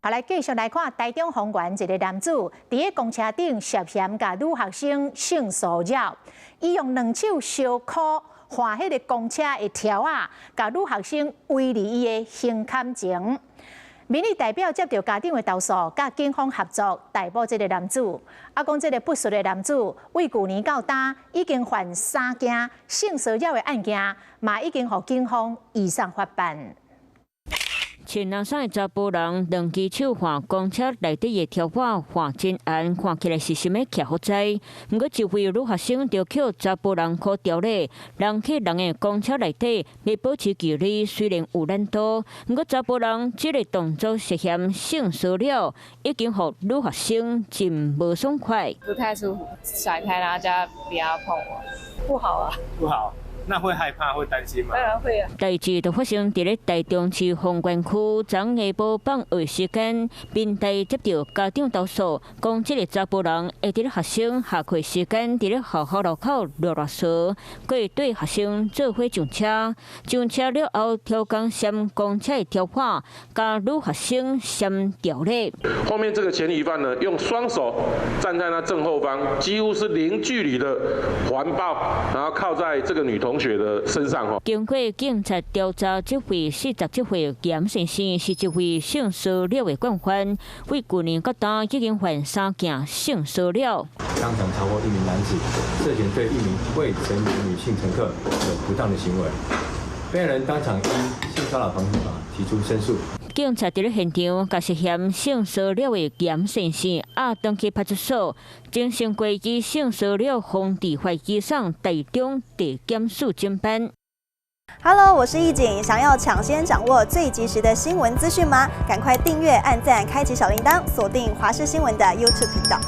好，來繼續來看台中豐原一个男子，佇咧公車頂涉嫌共女學生性騷擾，伊用兩手相箍橫彼个公車的柱仔，共女學生圍佇伊的胸坎前。民意代表接著家長的投訴，佮警方合作逮捕這个男子。啊，講這个不實的男子，對舊年到今已經犯三件性騷擾的案件，嘛已經予警方移送法辦。穿藍衫的查埔人，兩支手橫公車內底的柱仔橫真絚，看起來是想欲徛好在。毋過一位女學生就予查埔人箍牢咧，人去人的公車內底，欲保持距離雖然有難度，毋過查埔人這个動作涉嫌性騷擾，已經予女學生真無爽快。不太舒服，甩開，然後叫他不要碰我，不好啊。不好。那會害怕、會擔心嗎？當然會啊。代誌就發生佇咧台中市豐原區，昨下晡放學時間，民代接著家長投訴，講這个查埔人會佇咧學生下課時間，佇咧學校路口囉囉嗦，閣會對學生做伙上車，上車了後，挑工掀公車的柱仔，共女學生掀牢咧。後面這個嫌疑犯呢，用雙手站在他正後方，幾乎是零距離的環抱，然後靠在這個女同學的身上吼。經過警察調查，這位47歲嚴先生是一位性騷擾的慣犯，對舊年到今已經犯三件性騷擾。當場查獲一名男子涉嫌對一名未成年女性乘客有不當的行為，被害人當場依性騷擾防治法提出申訴。警察佇咧現場，共涉嫌性騷擾的嚴先生押轉去派出所，偵審過以性騷擾防治法移送台中地檢署偵辦。 Hello，我是易景，想要搶先掌握最及時的新聞資訊嗎？趕快訂閱、按讚、開啟小鈴鐺，鎖定華視新聞的 YouTube 頻道。